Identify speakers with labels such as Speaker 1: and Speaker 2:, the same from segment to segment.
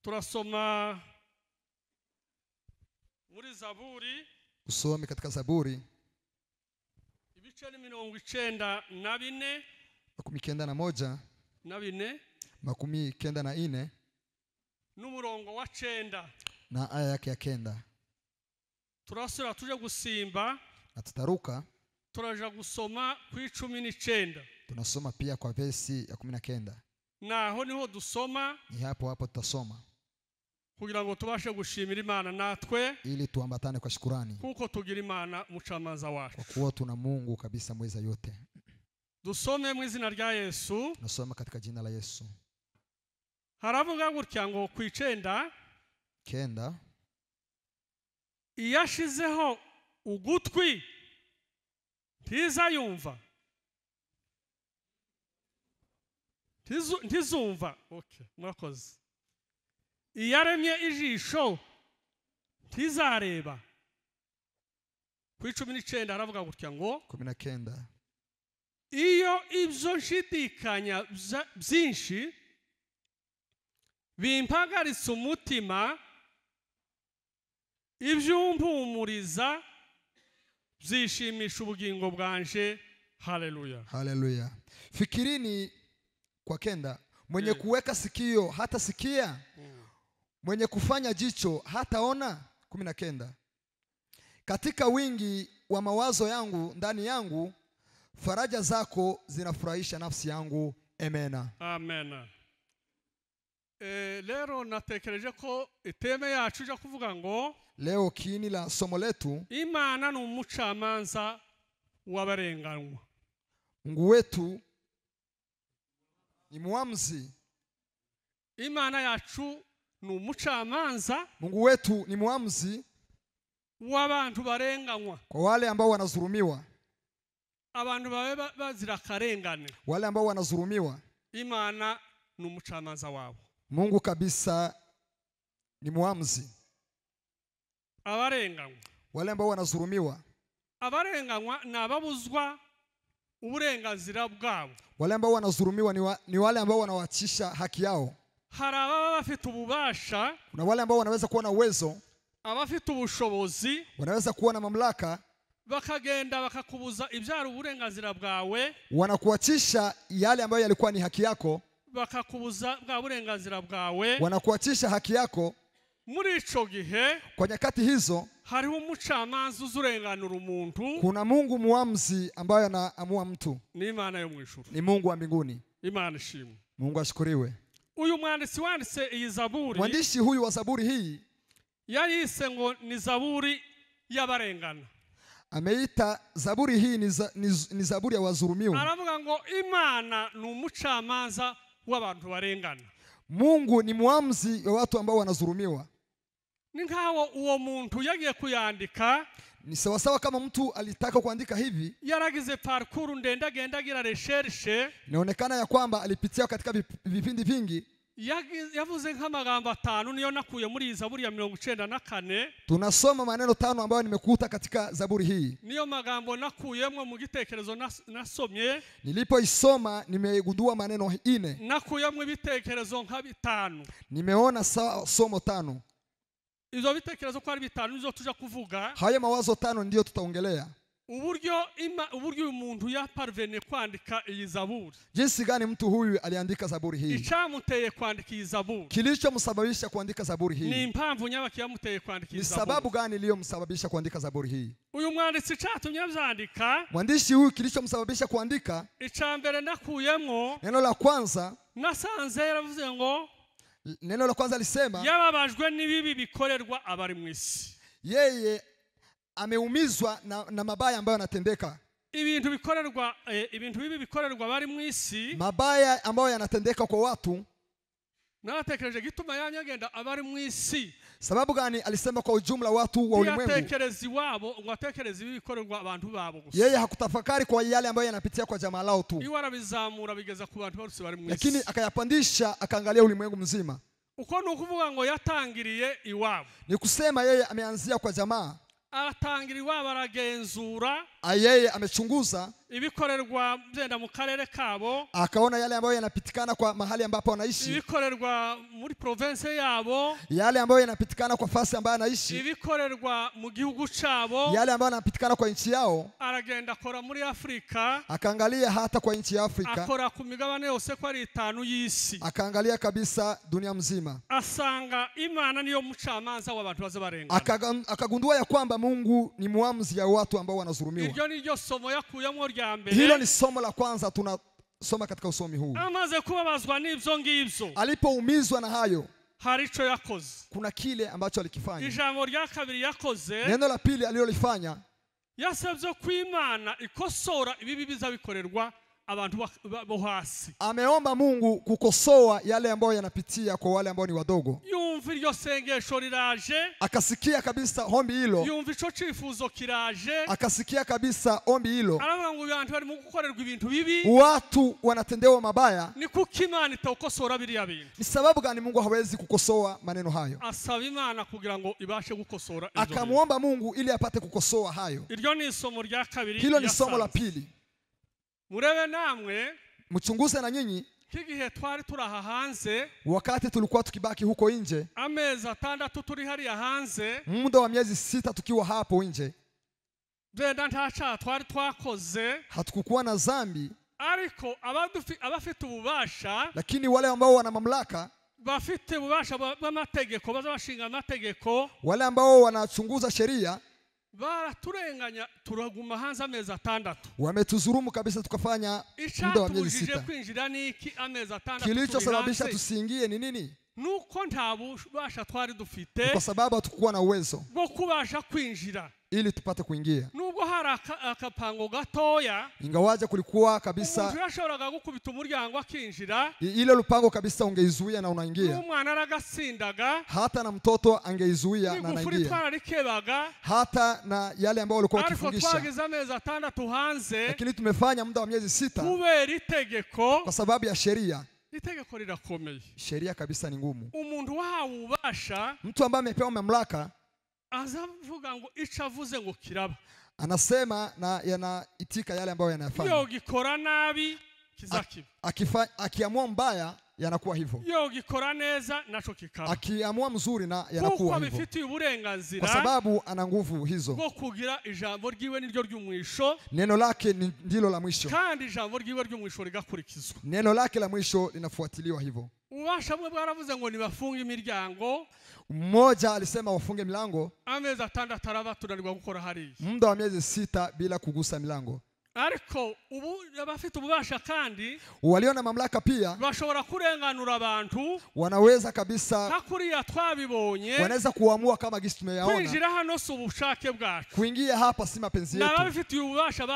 Speaker 1: Turasoma muri Zaburi.
Speaker 2: Usome katika Zaburi
Speaker 1: ibice ni 94,
Speaker 2: 91
Speaker 1: na bine,
Speaker 2: 94
Speaker 1: n'umurongo wa 9
Speaker 2: na aya yake ya 9.
Speaker 1: Turasura tuje gusimba
Speaker 2: na tutaruka,
Speaker 1: turaja gusoma ku 19.
Speaker 2: Tunasoma pia kwa vesi ya 19.
Speaker 1: Naho niho dusoma,
Speaker 2: ni hapo hapo tutasoma
Speaker 1: kugira ngo tubashe gushimira Imana natwe,
Speaker 2: ili tuambatane kwa shukurani,
Speaker 1: kuko tugira Imana mucamanza wacu,
Speaker 2: kwa kuwa tuna Mungu kabisa mweza yote.
Speaker 1: Dusome mu izina rya Yesu.
Speaker 2: Tunasoma katika jina la Yesu.
Speaker 1: Haravuga gutya ngo ku 9
Speaker 2: kenda,
Speaker 1: iyashizeho ugutwi ntizayumva, ntizumva. Okay, murakoze. Iyaremye ijisho ntizareba. Ku 19 haravuga gutya ngo
Speaker 2: 19,
Speaker 1: iyo ibyo nshidikanya byinshi bimpagaritse umutima, ibyumpumuriza byishimisha ubugingo bwanje. Haleluya,
Speaker 2: haleluya. Fikirini kwa 9, mwenye kuweka sikio hata sikia, mwenye kufanya jicho hataona. 19, katika wingi wa mawazo yangu ndani yangu, faraja zako zinafurahisha nafsi yangu. Amena,
Speaker 1: amena. Lero natekereje ko iteme yacu ija kuvuga ngo
Speaker 2: leo kiini la somo letu,
Speaker 1: Imana ni umucamanza w'abarenganwa.
Speaker 2: Mungu wetu ni muamuzi.
Speaker 1: Imana yacu ni umucamanza.
Speaker 2: Mungu wetu ni muamuzi
Speaker 1: w'abantu barenganywa,
Speaker 2: kwa wale ambao wanadhulumiwa,
Speaker 1: abantu babe bazira karengane,
Speaker 2: wale ambao wanadhulumiwa.
Speaker 1: Imana ni umucamanza wabo.
Speaker 2: Mungu kabisa ni muamuzi.
Speaker 1: Abarenganywa,
Speaker 2: wale ambao wanadhulumiwa.
Speaker 1: Abarenganywa ni ababuzwa uburenganzira bwabo.
Speaker 2: Wale ambao wanadhulumiwa ni wale ambao wanawachisha haki yao.
Speaker 1: Hari ababa bafite ububasha,
Speaker 2: kuna wale ambao wanaweza kuwa na uwezo,
Speaker 1: abafite ubushobozi,
Speaker 2: wanaweza kuwa na mamlaka,
Speaker 1: bakagenda bakakubuza ibyari uburenganzira bwawe,
Speaker 2: wanakuachisha yale ambayo yalikuwa ni haki yako,
Speaker 1: bakakubuza bwa burenganzira bwawe,
Speaker 2: wanakuachisha haki yako.
Speaker 1: Muri ico gihe,
Speaker 2: kwa nyakati hizo,
Speaker 1: hariho umucamanza uzurenganura umuntu.
Speaker 2: Kuna Mungu muamuzi ambaye anaamua mtu,
Speaker 1: ni Imana yo mu ijuru,
Speaker 2: ni Mungu wa mbinguni.
Speaker 1: Imana ishimwe.
Speaker 2: Mungu ashukuriwe.
Speaker 1: Uyu mwanditsi wanditse iyi Zaburi,
Speaker 2: mwandishi huyu wa Zaburi hii,
Speaker 1: yayise ngo ni Zaburi y'abarengana.
Speaker 2: Ameita Zaburi hii ni Zaburi ya wazulumiwa.
Speaker 1: Aravuga ngo Imana ni umucamanza w'abantu barengana.
Speaker 2: Mungu ni muamuzi wa watu ambao wanazulumiwa.
Speaker 1: Ni nkaho uwo muntu yagiye kuyandika,
Speaker 2: ni sawasawa kama mtu alitaka kuandika hivi,
Speaker 1: yaragize parcours ndende agenda agira recherche.
Speaker 2: Inaonekana ya kwamba alipitia katika vipindi vingi.
Speaker 1: Yavuze nk'amagambo 5 niyo nakuye muri Zaburi ya 94.
Speaker 2: Tunasoma maneno 5 ambayo nimekuta katika Zaburi hii.
Speaker 1: Niyo magambo nakuyemwe mu gitekerezo nasomye.
Speaker 2: Nilipoisoma nimegundua maneno 4.
Speaker 1: Nakuyemwe ibitekerezo nka 5.
Speaker 2: Nimeona somo 5.
Speaker 1: Izo bitekerezo ko ari 5 nizo tuja kuvuga.
Speaker 2: Hayo mawazo 5 ndiyo tutaongelea.
Speaker 1: Uburyo uburyo umuntu yaparvene kwandika iyi Zaburi.
Speaker 2: Jinsi gani mtu huyu aliandika Zaburi hii?
Speaker 1: Icamuteye kwandika iyi Zaburi.
Speaker 2: Kilichomsababisha kuandika Zaburi hii.
Speaker 1: Ni impamvu nyabaki yamuteye kwandika iyi Zaburi.
Speaker 2: Ni sababu gani iliyomsababisha kuandika Zaburi hii?
Speaker 1: Uyu mwanditsi catumye avyandika.
Speaker 2: Mwandishi huyu kilichomsababisha kuandika.
Speaker 1: Icambere nakuyemwo.
Speaker 2: Neno la kwanza.
Speaker 1: Nasanze yaravuze ngo,
Speaker 2: neno la kwanza alisema,
Speaker 1: yababajwe n'ibibi bikorerwa abari mu isi.
Speaker 2: Yeye ameumizwa na mabaya ambayo yanatendeka.
Speaker 1: Ibintu bikorerwa, ibintu bibi bikorerwa bari mu isi.
Speaker 2: Mabaya ambayo yanatendeka kwa watu.
Speaker 1: Naratekereje gituma yanyagenda abari mu isi.
Speaker 2: Sababu gani alisema kwa ujumla watu wa ulimwengu?
Speaker 1: Yatekereza iwabo ngo atekereze ibibi bikorerwa abantu babo gusa.
Speaker 2: Yeye hakutafakari kwa yale ambayo yanapitia kwa jamaa lao tu.
Speaker 1: Iwe arabizamura bigeza ku bantu bose bari mu isi.
Speaker 2: Lakini akayapandisha akaangalia ulimwengu mzima.
Speaker 1: Uko nukuvuga ngo yatangiriye iwabo.
Speaker 2: Ni kusema yeye ameanzia kwa jamaa.
Speaker 1: Aratangira iwabo aragenzura.
Speaker 2: Yeye amechunguza
Speaker 1: ibikorerwa byenda mu karere kabo,
Speaker 2: akaona yale ambayo yanapitikana kwa mahali ambapo wanaishi,
Speaker 1: ibikorerwa muri province yabo,
Speaker 2: yale ambayo yanapitikana kwa fasi ambayo anaishi,
Speaker 1: ibikorerwa mu gihugu cabo,
Speaker 2: yale ambayo yanapitikana kwa nchi yao.
Speaker 1: Aragenda akora muri Afrika,
Speaker 2: akaangalia hata kwa nchi ya Afrika,
Speaker 1: akora ku migabane yose ko ari itanu y'isi,
Speaker 2: akaangalia kabisa dunia mzima,
Speaker 1: asanga Imana niyo mucamanza w'abantu baza barengana.
Speaker 2: Akagundua ya kwamba Mungu ni muamuzi ya watu ambao wanadhulumiwa.
Speaker 1: Iryo ni ryo somo yakuyemo rya mbere.
Speaker 2: Hilo ni somo la kwanza tunasoma katika usomi huu.
Speaker 1: Amaze kubabazwa n'ibyo ngibyo,
Speaker 2: alipoumizwa na hayo,
Speaker 1: hari ico yakoze.
Speaker 2: Kuna kile ambacho alikifanya.
Speaker 1: Ijambo rya kabiri yakoze,
Speaker 2: neno la pili alilolifanya,
Speaker 1: yasabye ko Imana ikosora ibibi bizabikorerwa abantu bo hasi.
Speaker 2: Ameomba Mungu kukosoa yale ambayo yanapitia kwa wale ambao ni wadogo.
Speaker 1: Yumva iryo sengesho riraje,
Speaker 2: akasikia kabisa ombi hilo,
Speaker 1: yumva ico cifuzo kiraje,
Speaker 2: akasikia kabisa ombi hilo.
Speaker 1: Aravuga ngo abantu bari mu gukorerwa ibintu bibi,
Speaker 2: watu wanatendewa mabaya,
Speaker 1: ni kuko Imana itokosora biriya bintu.
Speaker 2: Ni sababu gani Mungu hawezi kukosoa maneno hayo?
Speaker 1: Asaba Imana kugira ngo ibashe gukosora ibyo.
Speaker 2: Akamuomba Mungu ili apate kukosoa hayo.
Speaker 1: Iryo ni somo rya kabiri.
Speaker 2: Hilo ni somo la pili.
Speaker 1: Murebe namwe,
Speaker 2: mchunguze na nyinyi,
Speaker 1: kigihe twari turaha hanze,
Speaker 2: wakati tulikuwa tukibaki huko nje,
Speaker 1: amezi atandatu turi hariya hanze,
Speaker 2: muda wa miezi 6 tukiwa hapo nje,
Speaker 1: benda nta cyaha twari twakoze,
Speaker 2: hatukukuwa na dhambi,
Speaker 1: ariko abafite ububasha,
Speaker 2: lakini wale ambao wana mamlaka,
Speaker 1: bafite ububasha bw'amategeko, baza bashinga amategeko,
Speaker 2: wale ambao wanachunguza sheria,
Speaker 1: baraturenganya turaguma hanze amezi atandatu.
Speaker 2: Wametuzurumu kabisa tukafanya muda wa miezi 6.
Speaker 1: Kwinjira niki amezi atandatu?
Speaker 2: Kilichosababisha tusiingie ni nini?
Speaker 1: Nuko nta bubasha twari dufite,
Speaker 2: kwa sababu hatukuwa na uwezo
Speaker 1: bwo kubasha kwinjira
Speaker 2: ili tupate kuingia.
Speaker 1: Nubwo hari akapango gatoya,
Speaker 2: ingawaje kulikuwa kabisa,
Speaker 1: umuntu yashoboraga gukubita umuryango akinjira,
Speaker 2: ile lupango kabisa ungeizuia na unaingia.
Speaker 1: N'umwana aragasindaga,
Speaker 2: hata na mtoto angeizuia na anaingia,
Speaker 1: twararikebaga,
Speaker 2: hata na yale ambao walikuwa wakifungisha.
Speaker 1: Ariko twagize amezi atandatu hanze,
Speaker 2: lakini tumefanya muda wa miezi 6
Speaker 1: kubera itegeko,
Speaker 2: kwa sababu ya sheria.
Speaker 1: Itegeko rirakomeye.
Speaker 2: Sheria kabisa ni ngumu.
Speaker 1: Umuntu wahawe ububasha,
Speaker 2: mtu ambaye amepewa mamlaka,
Speaker 1: azavuga ngo ico avuze ngo kiraba,
Speaker 2: anasema na yanaitika yale ambayo yanayafanya.
Speaker 1: Yogikora nabi kizakiba,
Speaker 2: akiamua mbaya yanakuwa hivyo,
Speaker 1: yogikora neza naco kikaba,
Speaker 2: akiamua mzuri na yanakuwa hivyo,
Speaker 1: kuko uburenganzira,
Speaker 2: kwa sababu ana nguvu hizo,
Speaker 1: bwo kugira ijambo ryiwe niryo ry'umwisho,
Speaker 2: neno lake ndilo la mwisho,
Speaker 1: kandi ijambo ryiwe ry'umwisho rigakurikizwa,
Speaker 2: neno lake la mwisho linafuatiliwa hivyo.
Speaker 1: Ububasha bwe bwaravuze ngo nibafunge imiryango.
Speaker 2: Mmoja alisema wafunge milango,
Speaker 1: amezi atandatu araba tunanirwa gukora hariya,
Speaker 2: muda wa miezi 6 bila kugusa milango.
Speaker 1: Ariko ubu abafite ububasha kandi
Speaker 2: walio na mamlaka pia
Speaker 1: bashobora kurenganura abantu,
Speaker 2: wanaweza kabisa,
Speaker 1: hakuriya twabibonye,
Speaker 2: wanaweza kuamua kama gisi tumeyaona.
Speaker 1: Kwinjira hano si ubushake bwacu,
Speaker 2: kuingia hapa si mapenzi yetu,
Speaker 1: n'ababifitiye ububasha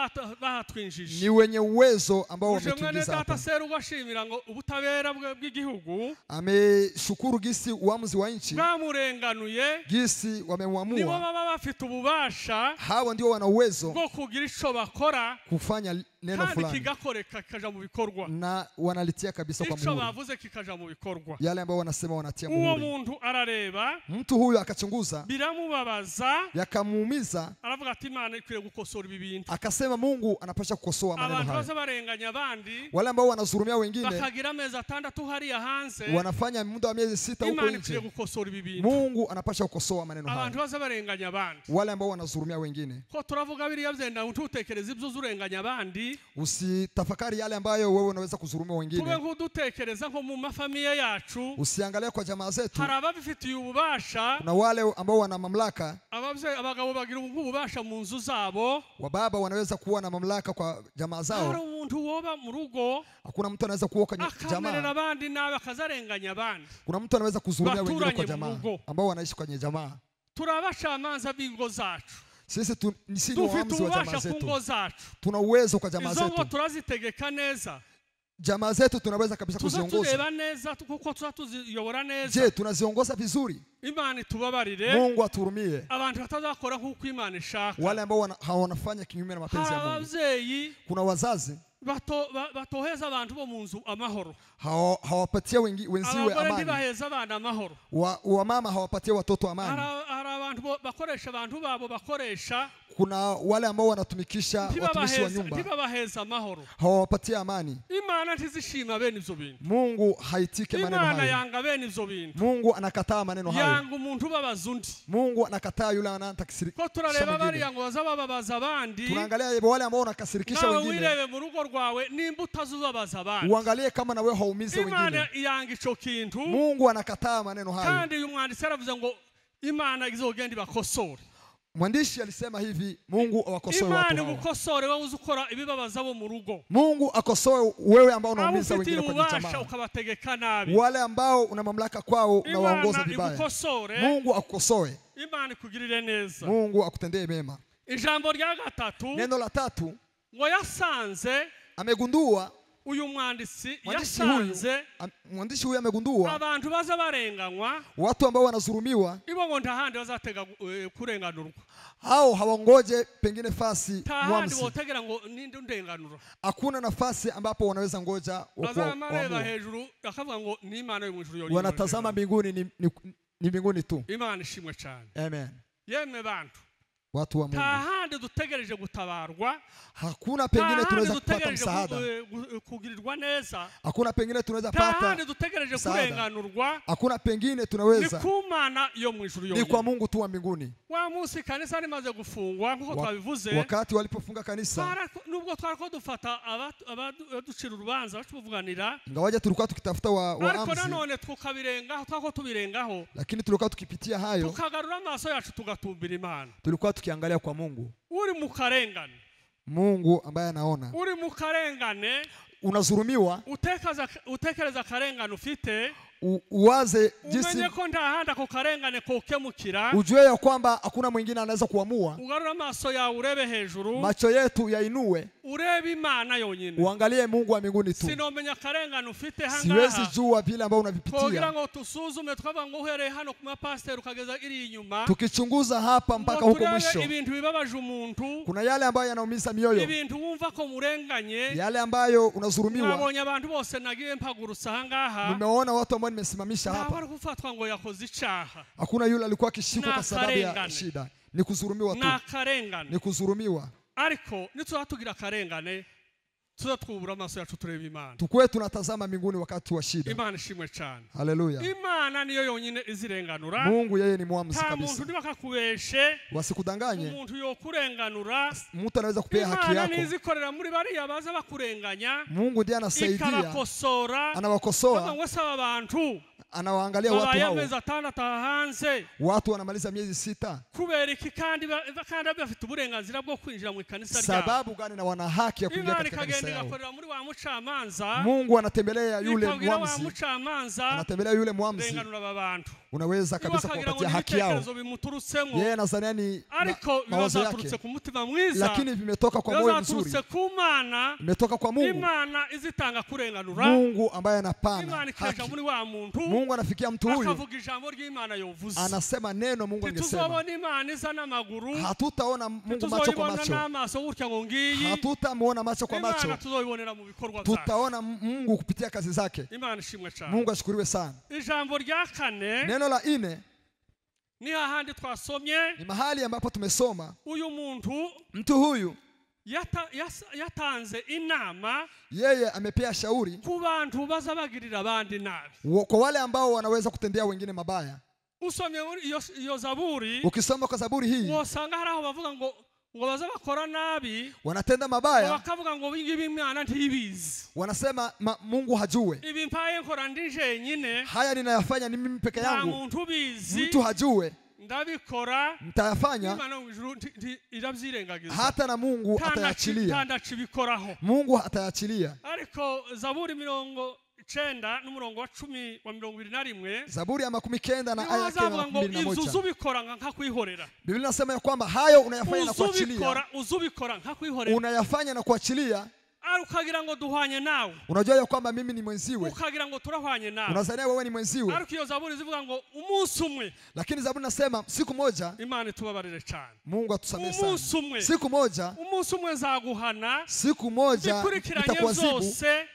Speaker 1: bahatwinjije,
Speaker 2: ni wenye uwezo ambao wametuingiza hapa.
Speaker 1: Serugo ashimira ngo ubutabera bw'igihugu,
Speaker 2: ameshukuru gisi uamuzi wa nchi
Speaker 1: bwamurenganuye,
Speaker 2: gisi wamemwamua,
Speaker 1: nibo baba bafite ububasha,
Speaker 2: hawa ndio wana uwezo
Speaker 1: bwo kugira ico bakora,
Speaker 2: kufanya neno fulani,
Speaker 1: kigakoreka kikaja mu bikorwa,
Speaker 2: na wanalitia kabisa kwa muhuri,
Speaker 1: bavuze kikaja mu bikorwa,
Speaker 2: yale ambao wanasema wanatia muhuri.
Speaker 1: Uwo muntu arareba,
Speaker 2: mtu huyu akachunguza,
Speaker 1: biramubabaza,
Speaker 2: yakamuumiza,
Speaker 1: aravuga ati Imana ikwiye gukosora ibi bintu,
Speaker 2: akasema Mungu anapasha kukosoa maneno
Speaker 1: abantu
Speaker 2: haya.
Speaker 1: Abantu barenganya abandi,
Speaker 2: wale ambao wanazurumia wengine,
Speaker 1: bakagira amezi atandatu hariya hanze,
Speaker 2: wanafanya muda wa miezi 6 huko
Speaker 1: Imana ikwiye
Speaker 2: nje,
Speaker 1: gukosora ibi bintu.
Speaker 2: Mungu anapasha kukosoa maneno haya.
Speaker 1: Abantu barenganya abandi,
Speaker 2: wale ambao wanazurumia wengine,
Speaker 1: ko turavuga biriya byenda ututekereza ibyo uzurenganya abandi,
Speaker 2: usitafakari yale ambayo wewe unaweza kuzurumia wengine.
Speaker 1: Tube nkudutekereza nko mu mafamilia yacu,
Speaker 2: usiangalie kwa jamaa zetu,
Speaker 1: hari ababifitiye ububasha,
Speaker 2: na wale ambao wana mamlaka,
Speaker 1: abagabo bagira ububasha mu nzu zabo,
Speaker 2: wababa wanaweza kuwa na mamlaka kwa jamaa zao.
Speaker 1: Hari umuntu woba mu rugo,
Speaker 2: hakuna mtu anaweza kuwa kwa jamaa,
Speaker 1: abandi nawe akazarenganya abandi,
Speaker 2: kuna mtu anaweza kuzurumia wengine kwa jamaa ambao wanaishi kwenye jamaa.
Speaker 1: Turabacamanza b'ingo zacu,
Speaker 2: sisi ni waamuzi wa jamaa zetu, tuna uwezo kwa jamaa zetu,
Speaker 1: turazitegeka neza,
Speaker 2: jamaa zetu tunaweza kabisa kuziongoza,
Speaker 1: tureba neza kuko tuziyobora neza.
Speaker 2: Je, tunaziongoza vizuri?
Speaker 1: Imana itubabarire,
Speaker 2: Mungu atuhurumie.
Speaker 1: Abantu batazakora nkuko Imana ishaka,
Speaker 2: wale ambao hawanafanya kinyume na mapenzi ya Mungu.
Speaker 1: Ababyeyi,
Speaker 2: kuna wazazi
Speaker 1: batoheza abantu bo mu nzu amahoro,
Speaker 2: hawapatia wenziwe amani,
Speaker 1: ntibaheza abana amahoro,
Speaker 2: wamama hawapatia watoto amani.
Speaker 1: Hari abantu Abantu bakoresha abantu babo bakoresha.
Speaker 2: Kuna wale ambao wanatumikisha watumishi wa nyumba,
Speaker 1: ntibabaheza amahoro,
Speaker 2: hawapatia amani.
Speaker 1: Imana ntizishima bene ivyo bintu.
Speaker 2: Mungu haitike maneno
Speaker 1: Imana
Speaker 2: hayo.
Speaker 1: yanga bene ivyo bintu.
Speaker 2: Mungu anakataa maneno hayo.
Speaker 1: Yanga umuntu ubabaza undi.
Speaker 2: Mungu anakataa yule anatakasirika.
Speaker 1: Ko turareba bariya ngo baza bababaza abandi.
Speaker 2: Tunaangalia wale ambao wanakasirikisha wengine.
Speaker 1: Nawe wirebe mu rugo rwawe nimba utazubabaza abandi.
Speaker 2: Uangalie kama na wewe haumize wengine.
Speaker 1: Imana yanga ico kintu.
Speaker 2: Mungu anakataa maneno hayo.
Speaker 1: Kandi uyu mwanditsi yaravuze ngo Imana izogenda ibakosore.
Speaker 2: Mwandishi alisema hivi, Mungu awakosoe watu.
Speaker 1: Imana igukosore wewe uzukora ibibabaza bo mu rugo.
Speaker 2: Mungu akosoe wewe ambao unaumiza wengine kwa jamaa.
Speaker 1: Ukabategeka nabi.
Speaker 2: Wale ambao una mamlaka kwao unawaongoza vibaya. Mungu akukosoe.
Speaker 1: Imana ikugirire neza.
Speaker 2: Mungu akutendee mema.
Speaker 1: Ijambo rya gatatu.
Speaker 2: Neno la tatu.
Speaker 1: Ngo yasanze,
Speaker 2: amegundua
Speaker 1: uyu mwanditsi yasanze,
Speaker 2: mwandishi huyu amegundua
Speaker 1: abantu baza barenganywa,
Speaker 2: watu ambao wanazurumiwa,
Speaker 1: ibo ngo ntahandi bazatega kurenganurwa.
Speaker 2: Hao hawangoje pengine fasi
Speaker 1: muamzi. Wotegera ngo ninde ndenganura.
Speaker 2: Hakuna nafasi ambapo wanaweza ngoja
Speaker 1: wakuwa. Hejuru akavuga ngo ni Imana yo mu ijuru yonyine.
Speaker 2: Wanatazama mbinguni, ni mbinguni tu.
Speaker 1: Imana ishimwe cyane.
Speaker 2: Amen.
Speaker 1: Yemwe bantu,
Speaker 2: watu wa Mungu,
Speaker 1: ntahandi dutegereje gutabarwa.
Speaker 2: Hakuna pengine tunaweza kupata msaada.
Speaker 1: Kugirirwa neza.
Speaker 2: Hakuna pengine tunaweza pata.
Speaker 1: Ntahandi dutegereje kurenganurwa.
Speaker 2: Hakuna pengine tunaweza.
Speaker 1: Ni ku Mana yo mu ijuru yonyine.
Speaker 2: Ni kwa Mungu tu wa mbinguni.
Speaker 1: Wa munsi kanisa rimaze gufungwa nkuko twabivuze.
Speaker 2: Wakati walipofunga kanisa,
Speaker 1: nubwo twariko dufata abaducira urubanza bacuvuganira,
Speaker 2: ingawaje tulikuwa tukitafuta waamuzi,
Speaker 1: ariko nanone tukabirengaho, twako tubirengaho,
Speaker 2: lakini tulikuwa tukipitia hayo,
Speaker 1: tukagarura amaso yacu tugatumbira Imana.
Speaker 2: Tulikuwa tukiangalia kwa Mungu.
Speaker 1: Uri mu karengane.
Speaker 2: Mungu ambaye anaona.
Speaker 1: Uri mu karengane,
Speaker 2: unazurumiwa.
Speaker 1: Utekereza karengane ufite,
Speaker 2: uwaze jinsi,
Speaker 1: umenye ko ntahanda ko karengane kokemukira,
Speaker 2: ujue ya kwamba hakuna mwingine anaweza kuamua.
Speaker 1: Ugarura amaso yawe urebe hejuru,
Speaker 2: macho yetu yainue,
Speaker 1: urebe Imana yonyine,
Speaker 2: uangalie Mungu wa mbinguni tu.
Speaker 1: Sinomenya karengane ufite hangaha,
Speaker 2: siwezi jua vile ambao unavipitia.
Speaker 1: Kugira ngo tusuzume tukavuga ngo uhereye hano ku mapasiteri ukageza iri inyuma,
Speaker 2: tukichunguza hapa mpaka huko mwisho,
Speaker 1: ibintu bibabaje umuntu,
Speaker 2: kuna yale ambayo yanaumiza mioyo,
Speaker 1: ibintu wumva ko murenganye,
Speaker 2: yale ambayo unazurumiwa.
Speaker 1: Mwabonye abantu bose nagiye mpagurutsa hangaha,
Speaker 2: nimeona watu ambao nimesimamisha hapa.
Speaker 1: Kufatwa ngo yakoze icaha.
Speaker 2: Hakuna yule alikuwa akishikwa kwa sababu ya shida. Ni kuzurumiwa tu. Ni kuzurumiwa.
Speaker 1: Ariko nituzatugira karengane, tuzatwubura amaso yacu tureba Imana.
Speaker 2: Tukwe tunatazama mbinguni wakati wa shida.
Speaker 1: Imana ishimwe cyane.
Speaker 2: Haleluya.
Speaker 1: Imana niyo yonyine izirenganura.
Speaker 2: Mungu yeye ni muamuzi kabisa.
Speaker 1: Nta muntu ntibakakubeshe.
Speaker 2: Wasikudanganye.
Speaker 1: Umuntu yokurenganura.
Speaker 2: Mtu anaweza kupea haki yako.
Speaker 1: Imana nizikorera muri bariya baza bakurenganya.
Speaker 2: Mungu ndiye anasaidia.
Speaker 1: Ikabakosora.
Speaker 2: Anawakosoa.
Speaker 1: Ngo saba abantu.
Speaker 2: Anawaangalia watu hao.
Speaker 1: Amezi 6 hanze.
Speaker 2: Watu wanamaliza miezi 6.
Speaker 1: Kubera iki kandi bafite uburenganzira bwo kwinjira mu kanisa ryabo.
Speaker 2: Sababu gani na wana haki ya kuingia katika kanisa yao? Mungu anatembelea yule muamzi. Anatembelea yule muamzi. Unaweza kabisa kuwapatia haki yao. Yeye anazania ni mawazo yake, lakini vimetoka kwa moyo mzuri, vimetoka kwa Mungu. Mungu ambaye anapana haki. Mungu anafikia mtu huyu, anasema neno Mungu angesema. Hatutaona Mungu macho kwa macho, hatutamuona macho kwa macho, tutaona Mungu kupitia kazi zake. Mungu ashukuriwe sana. Neno la 4
Speaker 1: ni hahandi twasomye,
Speaker 2: ni mahali ambapo tumesoma.
Speaker 1: Uyu muntu,
Speaker 2: mtu huyu
Speaker 1: yatanze inama,
Speaker 2: yeye amepea shauri
Speaker 1: ku bantu baza bagirira abandi nabi,
Speaker 2: kwa wale ambao wanaweza kutendea wengine mabaya.
Speaker 1: Usomye iyo Zaburi,
Speaker 2: ukisoma kwa Zaburi hii,
Speaker 1: usanga hari aho bavuga ngo baza bakora nabi,
Speaker 2: wanatenda mabaya,
Speaker 1: bakavuga ngo ibi Imana ntibizi,
Speaker 2: wanasema Mungu hajue.
Speaker 1: Ibi mpaye nkora ndi jenyine,
Speaker 2: haya ninayafanya ni mimi peke yangu,
Speaker 1: muntu bizi,
Speaker 2: mtu hajue,
Speaker 1: ndabikora,
Speaker 2: mtayafanya,
Speaker 1: Imana mu irabyirengagiza,
Speaker 2: hata na Mungu atayachilia, Mungu atayachilia.
Speaker 1: Ariko Zaburi 90 n'umurongo wa 10 wa 21,
Speaker 2: Zaburi ya 90 na aya ya 21,
Speaker 1: uzubikora nkakwihorera.
Speaker 2: Biblia inasema ya kwamba hayo unayafanya na kuachilia,
Speaker 1: uzubikora nkakwihorera,
Speaker 2: unayafanya na kuachilia.
Speaker 1: Ukagira ngo duhwanye nawe.
Speaker 2: Unajua ya kwamba mimi ni mwenziwe.
Speaker 1: Ukagira ngo turahwanye nawe.
Speaker 2: Unazania wewe ni mwenziwe.
Speaker 1: Ariko iyo Zaburi zivuga ngo umunsi umwe.
Speaker 2: Lakini Zaburi nasema siku moja
Speaker 1: Imana itubabarire cyane.
Speaker 2: Mungu atusamehe sana.
Speaker 1: Umunsi umwe.
Speaker 2: Siku moja.
Speaker 1: Umunsi umwe nzaguhana.
Speaker 2: Siku moja nitakuadhibu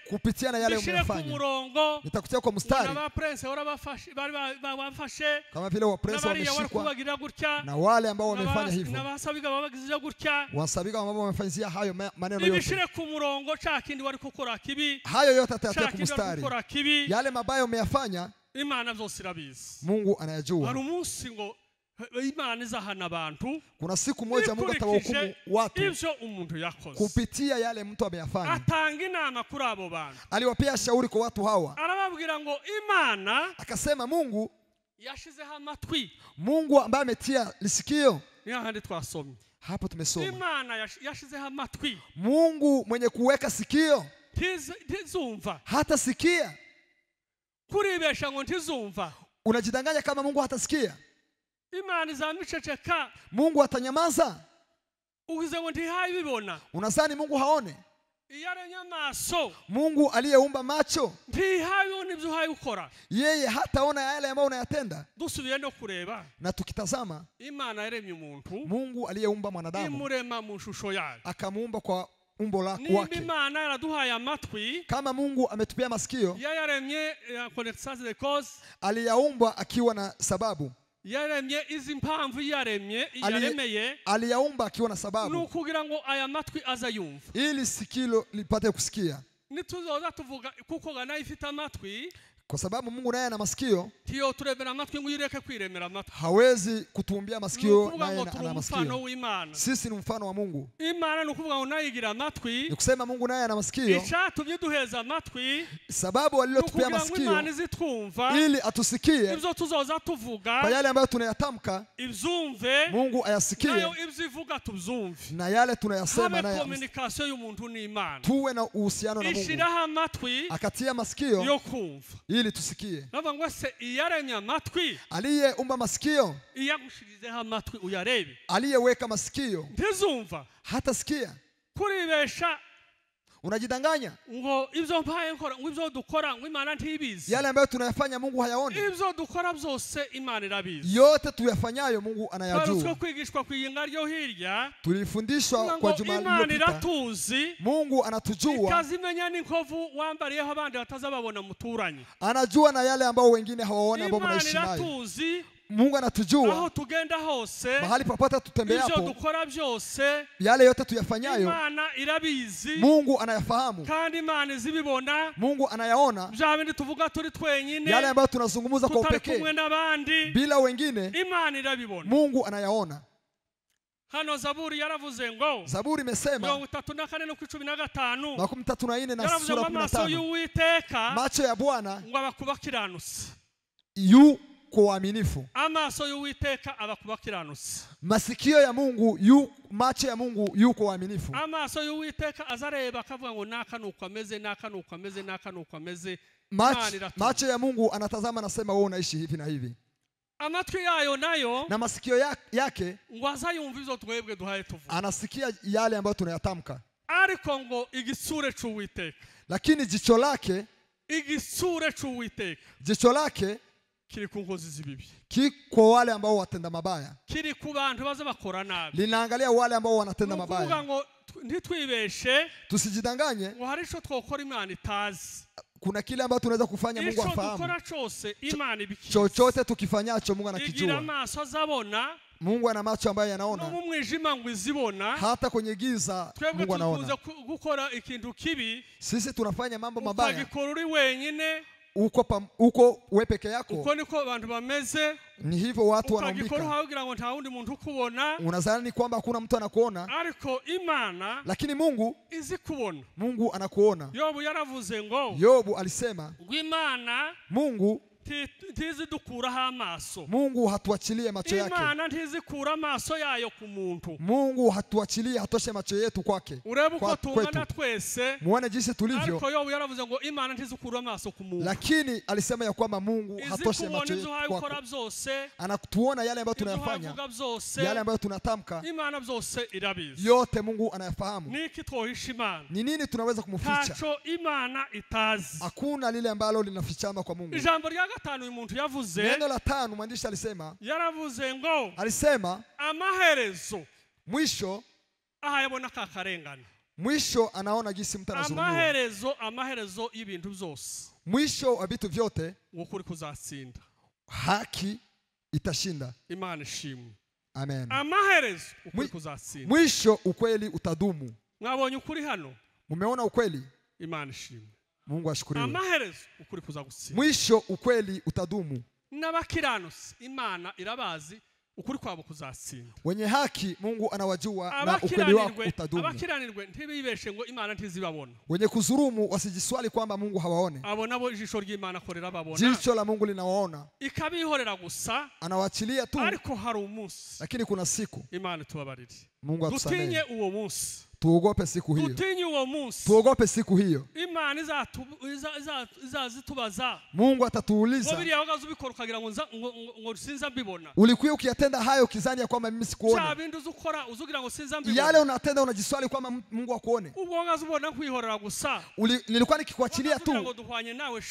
Speaker 2: kupitia na yale umeyafanya. Nitakutia kwa mstari.
Speaker 1: Na prince bari bafashe.
Speaker 2: Kama vile wa prince wameshikwa. Na wale ambao wamefanya hivyo.
Speaker 1: Na basabiga babagize gutya.
Speaker 2: Wasabiga ambao wamefanyia hayo maneno yote.
Speaker 1: Ibishire ku murongo cha kindi wari gukora kibi.
Speaker 2: Hayo yote atayatia ku mstari. Yale mabaya umeyafanya
Speaker 1: Imana byose irabizi.
Speaker 2: Mungu anayajua.
Speaker 1: Hari umunsi ngo Imana izahana abantu.
Speaker 2: Kuna siku moja Mungu atawahukumu watu
Speaker 1: ibyo umuntu yakoze
Speaker 2: kupitia yale mtu ameyafanya.
Speaker 1: Atanga inama kuri abo bantu.
Speaker 2: Aliwapea shauri kwa watu hawa.
Speaker 1: Arababwira ngo Imana,
Speaker 2: akasema Mungu
Speaker 1: yashizeho amatwi.
Speaker 2: Mungu ambaye ametia lisikio.
Speaker 1: Ni hahandi twasomye.
Speaker 2: Hapo tumesoma.
Speaker 1: Imana yashizeho amatwi.
Speaker 2: Mungu mwenye kuweka sikio
Speaker 1: ntizumva.
Speaker 2: Hata sikia.
Speaker 1: Kuribesha ngo ntizumva.
Speaker 2: Unajidanganya kama Mungu hatasikia.
Speaker 1: Imana izamiceceka.
Speaker 2: Mungu atanyamaza.
Speaker 1: Ugize ngo ntihayibibona.
Speaker 2: Unazani Mungu haone.
Speaker 1: Iyaremye amaso.
Speaker 2: Mungu aliyeumba macho
Speaker 1: ntihayibona ibyo uhayukora.
Speaker 2: Yeye hataona yale ambayo unayatenda.
Speaker 1: Dusubiye no kureba.
Speaker 2: Na tukitazama,
Speaker 1: Imana yaremye umuntu.
Speaker 2: Mungu aliyeumba mwanadamu
Speaker 1: imurema mu shusho yayo.
Speaker 2: Akamuumba kwa umbo lake wake.
Speaker 1: Imana yaraduhaye amatwi.
Speaker 2: Kama Mungu ametupia masikio,
Speaker 1: yaremye connaissance de cause.
Speaker 2: Aliyaumba akiwa na sababu.
Speaker 1: Yaremye izi mpamvu yaremye yaremeye.
Speaker 2: Aliyaumba akiwa na sababu.
Speaker 1: Nukugira ngo aya matwi azayumva.
Speaker 2: Ili sikio lipate kusikia.
Speaker 1: Nituzoza tuvuga kuko gana ifite amatwi.
Speaker 2: Kwa sababu Mungu naye ana masikio.
Speaker 1: Tiyo turebera amatwi ngo yireke kwiremera amatwi.
Speaker 2: Hawezi kutuumbia masikio naye ana masikio. Sisi ni mfano wa Mungu.
Speaker 1: Imana nukuvuga ngo naye igira amatwi.
Speaker 2: Ni kusema Mungu naye ana masikio.
Speaker 1: Icatumye duheza amatwi.
Speaker 2: Sababu alilotupia masikio.
Speaker 1: Imana izitwumva.
Speaker 2: Ili atusikie.
Speaker 1: Ibyo tuzoza tuvuga.
Speaker 2: Kwa yale ambayo tunayatamka.
Speaker 1: Ibyumve.
Speaker 2: Mungu ayasikie.
Speaker 1: Nayo ibyo ivuga tubyumve.
Speaker 2: Na yale tunayasema naye.
Speaker 1: Habe communication y'umuntu n'Imana.
Speaker 2: Tuwe na uhusiano na Mungu.
Speaker 1: Ishiraho amatwi.
Speaker 2: Akatia masikio.
Speaker 1: Yo kumva.
Speaker 2: Ili tusikie.
Speaker 1: Navuga ngo se iyaremye amatwi.
Speaker 2: Aliyeumba masikio.
Speaker 1: Iyagushirizeho amatwi uyarebe.
Speaker 2: Aliyeweka masikio.
Speaker 1: Ntizumva.
Speaker 2: Hata sikia.
Speaker 1: Kuribesha.
Speaker 2: Unajidanganya.
Speaker 1: Ngo ibyo mpaye nkora, ngo ibyo dukora, ngo Imana ntibizi.
Speaker 2: Yale ambayo tunayafanya Mungu hayaoni.
Speaker 1: Ibyo dukora byose Imana irabizi.
Speaker 2: Yote tuyafanyayo Mungu anayajua.
Speaker 1: Twarutse kwigishwa kwiyinga ryo hirya.
Speaker 2: Tulifundishwa kwa juma
Speaker 1: Imana
Speaker 2: lililopita.
Speaker 1: iratuzi.
Speaker 2: Mungu anatujua.
Speaker 1: Ikazimenya n'inkovu wambariyeho abandi batazababona muturanye.
Speaker 2: Anajua na yale ambao wengine hawaoni ambao mnaishi
Speaker 1: Imana
Speaker 2: nayo.
Speaker 1: iratuzi.
Speaker 2: Mungu anatujua.
Speaker 1: Aho tugenda hose,
Speaker 2: mahali popote tutembeapo,
Speaker 1: ibyo dukora byose,
Speaker 2: yale yote tuyafanyayo,
Speaker 1: Imana irabizi.
Speaker 2: Mungu anayafahamu.
Speaker 1: Kandi Imana izibibona.
Speaker 2: Mungu anayaona.
Speaker 1: Bya bindi tuvuga turi twenyine,
Speaker 2: yale ambayo tunazungumza kwa upekee,
Speaker 1: kumwe n'abandi,
Speaker 2: bila wengine,
Speaker 1: Imana irabibona.
Speaker 2: Mungu anayaona.
Speaker 1: Hano Zaburi yaravuze ngo,
Speaker 2: Zaburi imesema
Speaker 1: 34 no 15,
Speaker 2: 34 na sura 15,
Speaker 1: y'Uwiteka,
Speaker 2: macho ya Bwana
Speaker 1: ngo abakubakiranutse,
Speaker 2: yu kwa uaminifu.
Speaker 1: Amaso y'Uwiteka aba kubakiranutse.
Speaker 2: Masikio ya Mungu yu, macho ya Mungu yu kwa uaminifu.
Speaker 1: Amaso y'Uwiteka azareba akavuga ngo naka nuko ameze, naka nuko ameze, naka nuko ameze.
Speaker 2: Macho ya Mungu anatazama anasema wewe unaishi hivi na hivi.
Speaker 1: Amatwi yayo nayo,
Speaker 2: na masikio yake
Speaker 1: ngo azayumva izo twebwe duhaye tuvuga.
Speaker 2: Anasikia yale ambayo tunayatamka.
Speaker 1: Ariko ngo igitsure c'Uwiteka,
Speaker 2: lakini jicho lake,
Speaker 1: igitsure c'Uwiteka,
Speaker 2: jicho lake
Speaker 1: kiri ku nkozi z'ibibi,
Speaker 2: kwa wale ambao watenda mabaya,
Speaker 1: kiri ku bantu baza bakora nabi,
Speaker 2: linaangalia wale ambao wanatenda mabaya.
Speaker 1: Nukuvuga ngo ntitwibeshe,
Speaker 2: tusijidanganye,
Speaker 1: ngo hari ico twokora Imana itazi.
Speaker 2: Kuna kile ambacho tunaweza kufanya Mungu afahamu.
Speaker 1: Ico dukora cyose Imana ibikizi.
Speaker 2: Chochote tukifanyacho Mungu anakijua.
Speaker 1: Igira amaso azabona.
Speaker 2: Mungu ana macho ambayo yanaona.
Speaker 1: No mu mwijima ngo izibona.
Speaker 2: Hata kwenye giza Mungu anaona.
Speaker 1: Twebwe gukora ikintu kibi.
Speaker 2: Sisi tunafanya mambo mabaya.
Speaker 1: Ukagikora uri wenyine.
Speaker 2: Uko wewe peke yako.
Speaker 1: Uko niko abantu bameze.
Speaker 2: Ni hivyo watu wanaumbika.
Speaker 1: Ukagikora ugira ngo nta wundi muntu ukubona.
Speaker 2: Unadhani kwamba hakuna mtu anakuona.
Speaker 1: Ariko Imana,
Speaker 2: lakini Mungu
Speaker 1: izi kubona.
Speaker 2: Mungu anakuona.
Speaker 1: Yobu yaravuze ngo,
Speaker 2: Yobu alisema
Speaker 1: ngo Imana
Speaker 2: Mungu
Speaker 1: ntizidukuraho amaso.
Speaker 2: Mungu hatuachilie macho yake.
Speaker 1: Imana ntizikura amaso yayo ku muntu.
Speaker 2: Mungu hatuachilie, hatoshe macho yetu kwake.
Speaker 1: Urebe uko tungana twese.
Speaker 2: Muone jinsi tulivyo.
Speaker 1: Ariko Yobu yaravuze ngo Imana ntizikura amaso ku muntu.
Speaker 2: Lakini alisema ya kwamba Mungu hatoshe macho yetu kwako. Anatuona yale ambayo tunayafanya, yale ambayo tunatamka.
Speaker 1: Imana byose irabizi.
Speaker 2: Yote Mungu anayafahamu.
Speaker 1: Niki twohisha Imana?
Speaker 2: Ni nini tunaweza kumficha?
Speaker 1: Ntaco Imana itazi.
Speaker 2: Hakuna lile ambalo linafichama kwa Mungu.
Speaker 1: Ijambo rya gatanu uyu muntu yavuze.
Speaker 2: Neno la tano mwandishi alisema.
Speaker 1: Yaravuze ngo
Speaker 2: alisema
Speaker 1: amaherezo,
Speaker 2: mwisho,
Speaker 1: aha yabona kakarengane.
Speaker 2: Mwisho anaona jinsi mtu anazulumiwa.
Speaker 1: Amaherezo, amaherezo y'ibintu byose.
Speaker 2: Mwisho wa vitu vyote,
Speaker 1: ukuri kuzatsinda.
Speaker 2: Haki itashinda.
Speaker 1: Imana ishimwe.
Speaker 2: Amen.
Speaker 1: Amaherezo ukuri kuzatsinda.
Speaker 2: Mwisho ukweli utadumu.
Speaker 1: Mwabonye ukuri hano?
Speaker 2: Mumeona ukweli?
Speaker 1: Imana ishimwe.
Speaker 2: Mungu ashukuriwe.
Speaker 1: Amaherezo ukuri kuzagutsinda.
Speaker 2: Mwisho ukweli utadumu.
Speaker 1: N'abakiranutsi Imana irabazi, ukuri kwabo kuzatsinda.
Speaker 2: Wenye haki Mungu anawajua na ukweli wao utadumu.
Speaker 1: Abakiranirwe ntibibeshe ngo Imana ntizibabona.
Speaker 2: Wenye kuzurumu wasijiswali kwamba Mungu hawaone.
Speaker 1: Abo nabo ijisho ry'Imana korera babona.
Speaker 2: Jicho la Mungu linawaona.
Speaker 1: Ikabihorera gusa.
Speaker 2: Anawaachilia tu.
Speaker 1: Ariko hari umunsi.
Speaker 2: Lakini kuna siku.
Speaker 1: Imana tubabarire.
Speaker 2: Mungu atusamehe.
Speaker 1: Dutinye uwo munsi.
Speaker 2: Tuogope siku hiyo.
Speaker 1: Dutinye uwo munsi.
Speaker 2: Tuogope siku hiyo.
Speaker 1: Imana izazitubaza.
Speaker 2: Mungu atatuuliza.
Speaker 1: Bibiriya wagaze ubikora ukagira ngo ngo sinza mbibona.
Speaker 2: Ulikuwa ukiyatenda hayo kizani ya kwamba mimi sikuona.
Speaker 1: Cya bindi uzukora uzugira ngo sinza mbibona.
Speaker 2: Yale unatenda unajiswali kwamba Mungu akuone.
Speaker 1: Ubwo wagaze ubona kwihorera gusa.
Speaker 2: Nilikuwa nikikuachilia tu.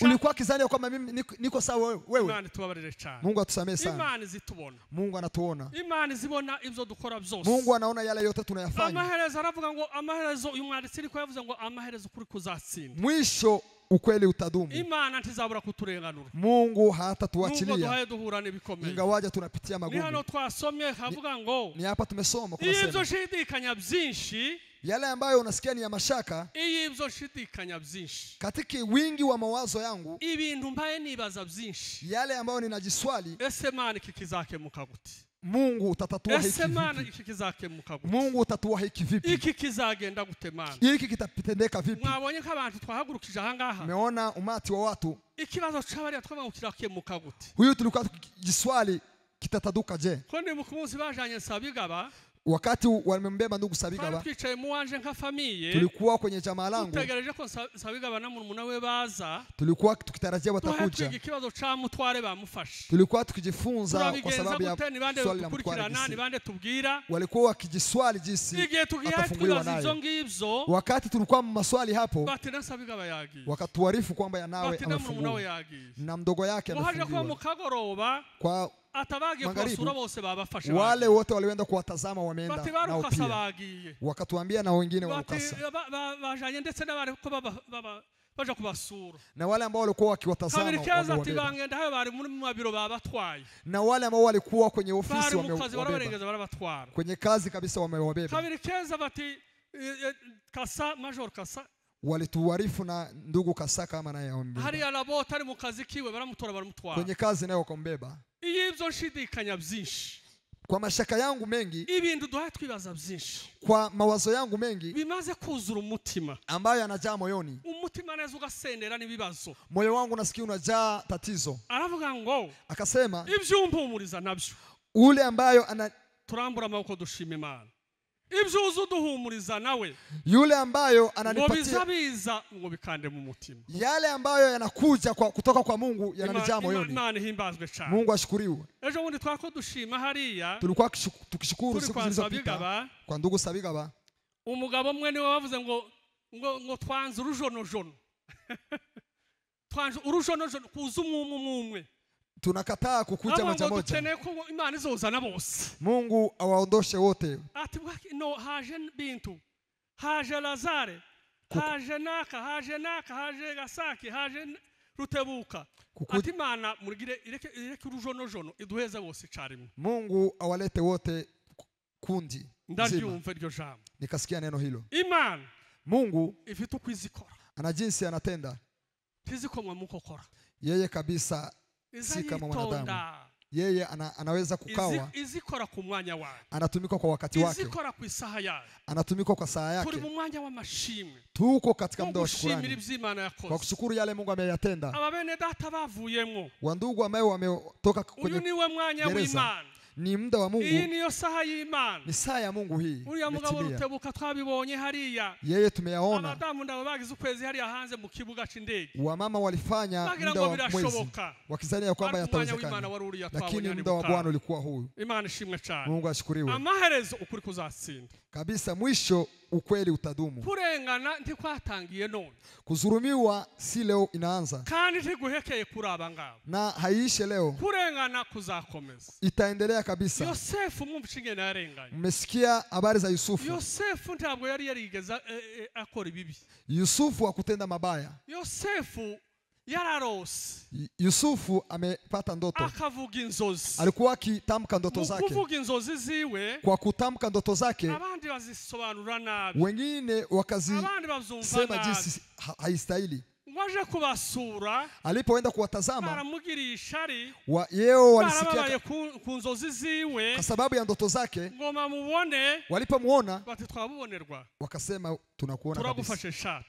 Speaker 2: Ulikuwa kizani ya kwamba mimi niko sawa wewe.
Speaker 1: Imana tubabarire cyane.
Speaker 2: Mungu atusamehe sana.
Speaker 1: Imana izitubona.
Speaker 2: Mungu anatuona.
Speaker 1: Imana izibona ibyo dukora byose.
Speaker 2: Mungu anaona yale yote tunayafanya.
Speaker 1: Amaherezo aravuga ngo amaherezo uyu mwanditsi ariko yavuze ngo amaherezo ukuri kuzatsinda.
Speaker 2: Mwisho ukweli utadumu.
Speaker 1: Imana ntizabura kuturenganura.
Speaker 2: Mungu hatatuachilia. Ingawaje tunapitia magumu.
Speaker 1: Ni hano twasomye havuga ngo
Speaker 2: ni hapa tumesoma kuna sema.
Speaker 1: Ibyo shidikanya byinshi,
Speaker 2: yale ambayo unasikia ni ya mashaka.
Speaker 1: Ibyo shidikanya byinshi.
Speaker 2: Katika wingi wa mawazo yangu,
Speaker 1: ibintu mbaye nibaza byinshi.
Speaker 2: Yale ambayo ninajiswali,
Speaker 1: ese Mana iki kizakemuka gute?
Speaker 2: Mungu utatatua hiki vipi? Mungu utatua hiki vipi?
Speaker 1: Iki kizagenda gute Mana?
Speaker 2: Hiki kitatendeka vipi?
Speaker 1: Mwabonye nk'abantu twahagurukije aha ngaha.
Speaker 2: Umeona umati wa watu.
Speaker 1: Ikibazo c'abariya twabanga kirakemuka gute?
Speaker 2: Huyu tulikuwa tukijiswali kitataduka je?
Speaker 1: Ko ndi ku munsi bajanye Nsabigaba.
Speaker 2: Wakati wamembeba ndugu Sabigaba,
Speaker 1: twicaye mu wanje nka familia,
Speaker 2: tulikuwa kwenye jamaa langu,
Speaker 1: tutegereje ko Sabigaba na murumuna we baza,
Speaker 2: tulikuwa tukitarajia watakuja.
Speaker 1: Ikibazo ca mutware bamufashe,
Speaker 2: tulikuwa tukijifunza kwa sababu ya swali la mutware,
Speaker 1: nani bande tubwira,
Speaker 2: walikuwa wakijiswali jinsi atafunguliwa nayo. Wakati tulikuwa mu maswali hapo,
Speaker 1: bati na Sabigaba yagiye,
Speaker 2: wakatuarifu kwamba yanawe amefunguliwa na mdogo yake amefunguliwa.
Speaker 1: Kwa
Speaker 2: magharibi, wale wote walienda kuwatazama wameenda nao pia, wakatuambia na wengine wa Rukasa, na wale ambao walikuwa wakiwatazama wamewabeba, na wale ambao walikuwa kwenye ofisi wamewabeba, kwenye kazi kabisa wamewabeba. Walituarifu na ndugu Kasa kama naye wamebeba, kwenye kazi naye wakambeba.
Speaker 1: Ibyo nshidikanya byinshi,
Speaker 2: kwa mashaka yangu mengi,
Speaker 1: ibintu duhaye twibaza byinshi,
Speaker 2: kwa mawazo yangu mengi
Speaker 1: bimaze kuzura umutima,
Speaker 2: ambayo yanajaa moyoni,
Speaker 1: umutima neza ugasendera n'ibibazo,
Speaker 2: moyo wangu nasikia unajaa tatizo.
Speaker 1: Aravuga ngo,
Speaker 2: akasema,
Speaker 1: ibyo umpumuriza nabyo,
Speaker 2: ule ambayo ana
Speaker 1: turambura amaboko dushima Imana, ibyo uzuduhumuriza nawe,
Speaker 2: yule ambayo ananipatia
Speaker 1: biza ngo bikande mu mutima,
Speaker 2: yale ambayo yanakuja kwa kutoka kwa Mungu yananijaa moyoni.
Speaker 1: Imana ihimbazwe cyane.
Speaker 2: Mungu ashukuriwe.
Speaker 1: Ejo bundi twako dushima hariya,
Speaker 2: tulikuwa tukishukuru siku zilizopita kwa ndugu Sabigaba.
Speaker 1: Umugabo mwe niwe wavuze ngo ngo ngo twanze urujonojono twanze urujonojono kuza umwe.
Speaker 2: Tunakataa kukuja moja moja.
Speaker 1: Imana izozana bose.
Speaker 2: Mungu awaondoshe wote.
Speaker 1: Ati no haje bintu, haje Lazare, haje naka, haje naka, haje Gasaki, haje Rutebuka. Ati Imana murigire ireke ireke urujonojono iduheza bose icarimwe.
Speaker 2: Mungu awalete wote kundi.
Speaker 1: Ndaryumva iryo jambo.
Speaker 2: Nikasikia neno hilo.
Speaker 1: Imana
Speaker 2: Mungu
Speaker 1: ifite uko izikora.
Speaker 2: Ana jinsi anatenda.
Speaker 1: Tizikomwa mukokora.
Speaker 2: Yeye kabisa si kama mwanadamu. Yeye anaweza kukawa.
Speaker 1: Izikora ku mwanya wayo.
Speaker 2: Anatumika kwa wakati wake.
Speaker 1: Izikora ku isaha yayo.
Speaker 2: Anatumika kwa saa yake.
Speaker 1: Turi mu mwanya w'amashimwe.
Speaker 2: Tuko katika muda wa shukrani.
Speaker 1: Kwa
Speaker 2: kushukuru yale Mungu ameyatenda.
Speaker 1: Aba bene data bavuyemo.
Speaker 2: Wandugu ambao wametoka kwenye gereza. Ni muda wa Mungu.
Speaker 1: Iyi niyo saha y'Imana.
Speaker 2: Ni saa ya Mungu hii.
Speaker 1: Uriya mugabo Rutebuka twabibonye hariya.
Speaker 2: Yeye tumeyaona.
Speaker 1: Abadamu ndabo bagize ukwezi hariya hanze mu kibuga c'indege.
Speaker 2: Wamama walifanya muda wa mwezi wakizania ya kwamba yatawezekana. Lakini muda wa Bwana ulikuwa huu.
Speaker 1: Imana ishimwe cyane.
Speaker 2: Mungu ashukuriwe.
Speaker 1: Amaherezo ukuri kuzatsinda.
Speaker 2: Kabisa mwisho ukweli utadumu.
Speaker 1: Kurengana ntikwatangiye none.
Speaker 2: Kuzurumiwa si leo inaanza.
Speaker 1: Kandi ntiguhekeye kuraba ngabo.
Speaker 2: Na haiishe leo.
Speaker 1: Kurengana kuzakomeza.
Speaker 2: Itaendelea kabisa.
Speaker 1: Yosefu mwumva ingene yarenganye.
Speaker 2: Mmesikia habari za Yusufu.
Speaker 1: Yosefu ntabwo yari yarigeza akora ibibi.
Speaker 2: Yusufu hakutenda mabaya.
Speaker 1: Yosefu yararose.
Speaker 2: Yusufu amepata ndoto.
Speaker 1: Akavuga inzozi.
Speaker 2: Alikuwa akitamka ndoto zake.
Speaker 1: Kuvuga inzozi ziwe.
Speaker 2: Kwa kutamka ndoto zake.
Speaker 1: Abandi bazisobanura nabi.
Speaker 2: Wengine wakazisema jinsi haistahili.
Speaker 1: Waje kubasura.
Speaker 2: Alipoenda kuwatazama.
Speaker 1: Baramugiriye ishari.
Speaker 2: Yeo walisikia
Speaker 1: ku nzozi ziwe.
Speaker 2: Kwa sababu ya ndoto zake.
Speaker 1: Ngoma mubone.
Speaker 2: Walipomuona.
Speaker 1: Bati twabubonerwa.
Speaker 2: Wakasema tunakuona kabisa.
Speaker 1: Turagufashe sha.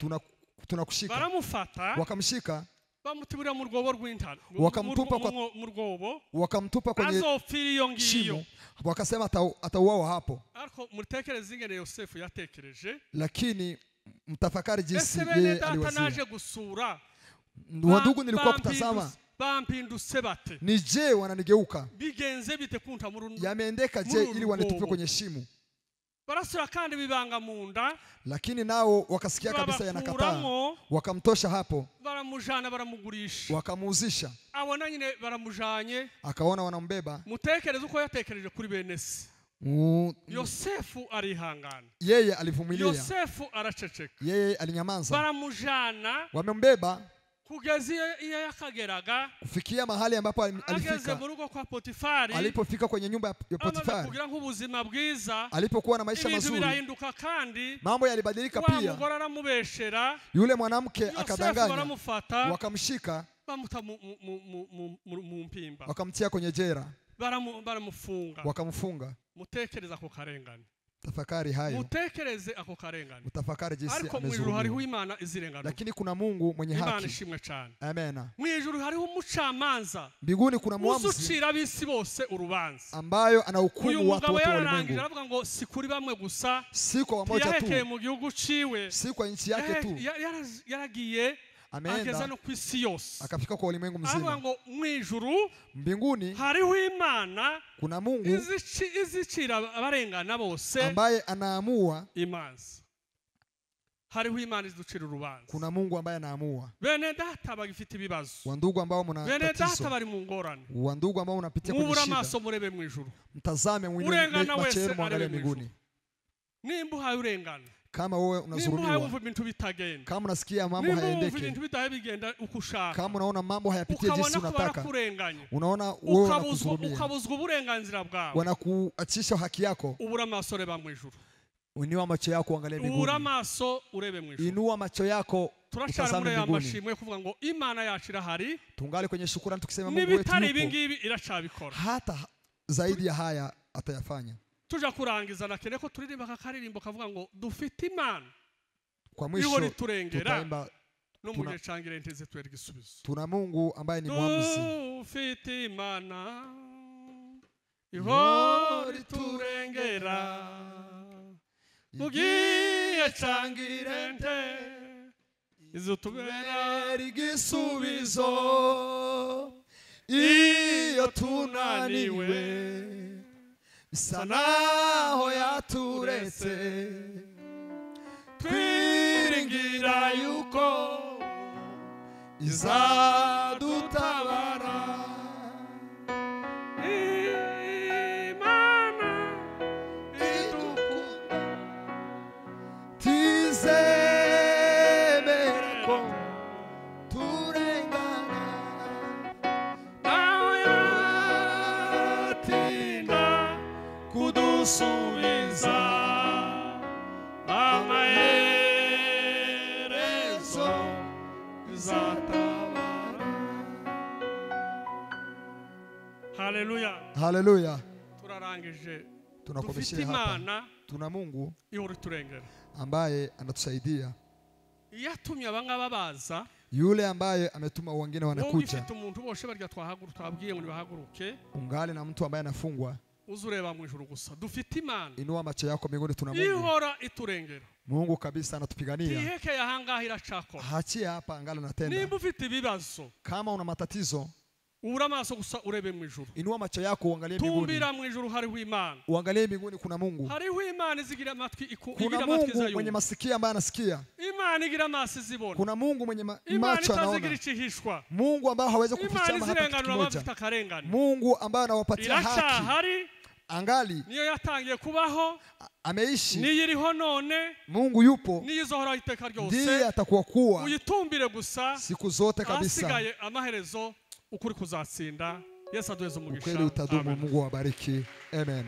Speaker 2: Tunakushika.
Speaker 1: Baramufata.
Speaker 2: Wakamshika.
Speaker 1: Bamutibura mu rwobo rw'intare.
Speaker 2: Wakamtupa kwa
Speaker 1: mu rwobo.
Speaker 2: Wakamtupa kwenye
Speaker 1: azopfira iyo ngiyo.
Speaker 2: Wakasema atauawa hapo.
Speaker 1: Ariko mutekereze ingene Yosefu yatekereje.
Speaker 2: Lakini mtafakari jinsi yeye aliwazia.
Speaker 1: Naje gusura.
Speaker 2: Wandugu nilikuwa kutazama.
Speaker 1: Bampindutse bate.
Speaker 2: Ni je wananigeuka.
Speaker 1: Bigenze bite kunta mu
Speaker 2: Yameendeka je ili wanitupe kwenye shimo.
Speaker 1: Barasura kandi bibanga munda.
Speaker 2: Lakini nao wakasikia kabisa yanakataa. Wakamtosha hapo.
Speaker 1: Baramujana baramugurisha.
Speaker 2: Wakamuuzisha.
Speaker 1: Abona nyine baramujanye.
Speaker 2: Akaona wanambeba.
Speaker 1: Mutekereze uko yatekereje kuri bene se. Yosefu arihangana.
Speaker 2: Yeye alivumilia.
Speaker 1: Yosefu araceceka.
Speaker 2: Yeye alinyamaza.
Speaker 1: Baramujana.
Speaker 2: Wamembeba.
Speaker 1: Kugeza iyo yakageraga.
Speaker 2: Kufikia mahali ambapo alifika.
Speaker 1: Ageze mu rugo kwa Potifari.
Speaker 2: Alipofika kwenye nyumba ya Potifari.
Speaker 1: Kugira nk'ubuzima bwiza.
Speaker 2: Alipokuwa na maisha mazuri.
Speaker 1: Ibintu birahinduka kandi.
Speaker 2: Mambo yalibadilika pia.
Speaker 1: Wa mugore aramubeshera.
Speaker 2: Yule mwanamke akadanganya.
Speaker 1: Baramufata.
Speaker 2: Wakamshika.
Speaker 1: Bamuta mu mpimba.
Speaker 2: Wakamtia kwenye jera.
Speaker 1: Baramufunga.
Speaker 2: Wakamfunga.
Speaker 1: Mutekereza ako karengane.
Speaker 2: Tafakari hayo.
Speaker 1: Mutekereze ako karengane.
Speaker 2: Mutafakari jinsi
Speaker 1: Ariko mu ijuru hariho Imana izirengana.
Speaker 2: Lakini kuna Mungu mwenye haki.
Speaker 1: Imana ishimwe cyane.
Speaker 2: Amen.
Speaker 1: Mu ijuru hariho umucamanza.
Speaker 2: Mbinguni kuna muamuzi.
Speaker 1: Uzucira ab'isi bose urubanza.
Speaker 2: Ambayo anahukumu watu wote wa ulimwengu.
Speaker 1: Aravuga ngo si kuri bamwe gusa.
Speaker 2: Si kwa wamoja tu.
Speaker 1: Yahekeye mu gihugu ciwe.
Speaker 2: Si kwa nchi yake tu.
Speaker 1: Yaragiye.
Speaker 2: Ameenda
Speaker 1: no ku isi yose.
Speaker 2: Akafika kwa ulimwengu mzima.
Speaker 1: Aravuga ngo mu ijuru
Speaker 2: mbinguni
Speaker 1: hariho Imana
Speaker 2: kuna Mungu
Speaker 1: izicira abarengana bose
Speaker 2: ambaye anaamua
Speaker 1: imanza. Hariho Imana izucira urubanza.
Speaker 2: Kuna Mungu ambaye anaamua.
Speaker 1: Bene data bagifite ibibazo.
Speaker 2: Wandugu ambao mna
Speaker 1: Bene
Speaker 2: tatizo.
Speaker 1: data bari mu ngorane.
Speaker 2: Wandugu ambao unapitia kwenye
Speaker 1: Mubura
Speaker 2: shida.
Speaker 1: amaso murebe mu ijuru.
Speaker 2: Mtazame mwinue macho yenu muangalie mbinguni.
Speaker 1: Nimba uhaye urengana.
Speaker 2: Kama wewe unazurumiwa, kama unasikia mambo hayaendeki, kama unaona mambo hayapitie jinsi unataka, unaona wewe wanakuzurumiwa, wanakuachisha haki yako, inua macho yako uangalie mbinguni. Inua macho yako utazame mbinguni. Tungali kwenye shukrani tukisema Mungu wetu yupo. Hata zaidi ya haya atayafanya.
Speaker 1: Tuja kurangiza nakene ko turirimba akaririmbo kavuga ngo dufite Imana.
Speaker 2: Kwa mwisho tutaimba
Speaker 1: no mu gihe cangire nteze twere igisubizo.
Speaker 2: Tuna Mungu ambaye ni muamuzi.
Speaker 1: Dufite Imana ihora iturengera mu gihe cangire izutubera
Speaker 2: igisubizo iyo tunaniwe bisa naho yaturetse twiringira yuko izadutabara.
Speaker 1: Imana
Speaker 2: idukunda tizemera ko turengana
Speaker 1: nawe yatinda kudusubiza amaherezo izatabara. Haleluya.
Speaker 2: Haleluya.
Speaker 1: Turarangije.
Speaker 2: Tunakomeshea hapa. Tuna Mungu ambaye anatusaidia.
Speaker 1: Yatumye abangaba baza.
Speaker 2: Yule ambaye ametuma wengine wanakuja. Ungali na mtu ambaye anafungwa.
Speaker 1: Uzureba mu ijuru gusa. Dufite Imana.
Speaker 2: Inua macho yako mbinguni, tuna Mungu.
Speaker 1: Ihora iturengera.
Speaker 2: Mungu kabisa anatupigania.
Speaker 1: Tiheke ahangaha iracakora.
Speaker 2: Hachia hapa angali anatenda.
Speaker 1: Nimba ufite ibibazo.
Speaker 2: Kama una matatizo,
Speaker 1: ubura amaso gusa urebe mu ijuru.
Speaker 2: Inua macho yako uangalie mbinguni.
Speaker 1: Tumbira mu ijuru hariho Imana.
Speaker 2: Uangalie mbinguni kuna Mungu.
Speaker 1: Hariho Imana izigira amatwi igira
Speaker 2: Kuna
Speaker 1: amatwi
Speaker 2: Mungu
Speaker 1: zayo.
Speaker 2: mwenye masikio ambaye anasikia.
Speaker 1: Imana igira amaso izibona.
Speaker 2: Kuna Mungu mwenye
Speaker 1: Imana
Speaker 2: macho
Speaker 1: itazigira
Speaker 2: anaona.
Speaker 1: icihishwa.
Speaker 2: Mungu ambaye hawezi
Speaker 1: Imana
Speaker 2: kufichama hata kitu
Speaker 1: izirenganura
Speaker 2: kimoja.
Speaker 1: abafite akarengane.
Speaker 2: Mungu ambaye anawapatia haki.
Speaker 1: Iracyahari.
Speaker 2: Angali
Speaker 1: niyo yatangiye kubaho,
Speaker 2: ameishi,
Speaker 1: niyo iriho none,
Speaker 2: Mungu yupo,
Speaker 1: niyo izohoraho iteka ryose.
Speaker 2: Ndiye atakuwa kuwa
Speaker 1: uyitumbire gusa
Speaker 2: siku zote kabisa.
Speaker 1: Asigaye amaherezo ukuri kuzatsinda. Yesu aduheze umugisha.
Speaker 2: Ukweli utadumu.
Speaker 1: Amen.
Speaker 2: Mungu awabariki. Amen.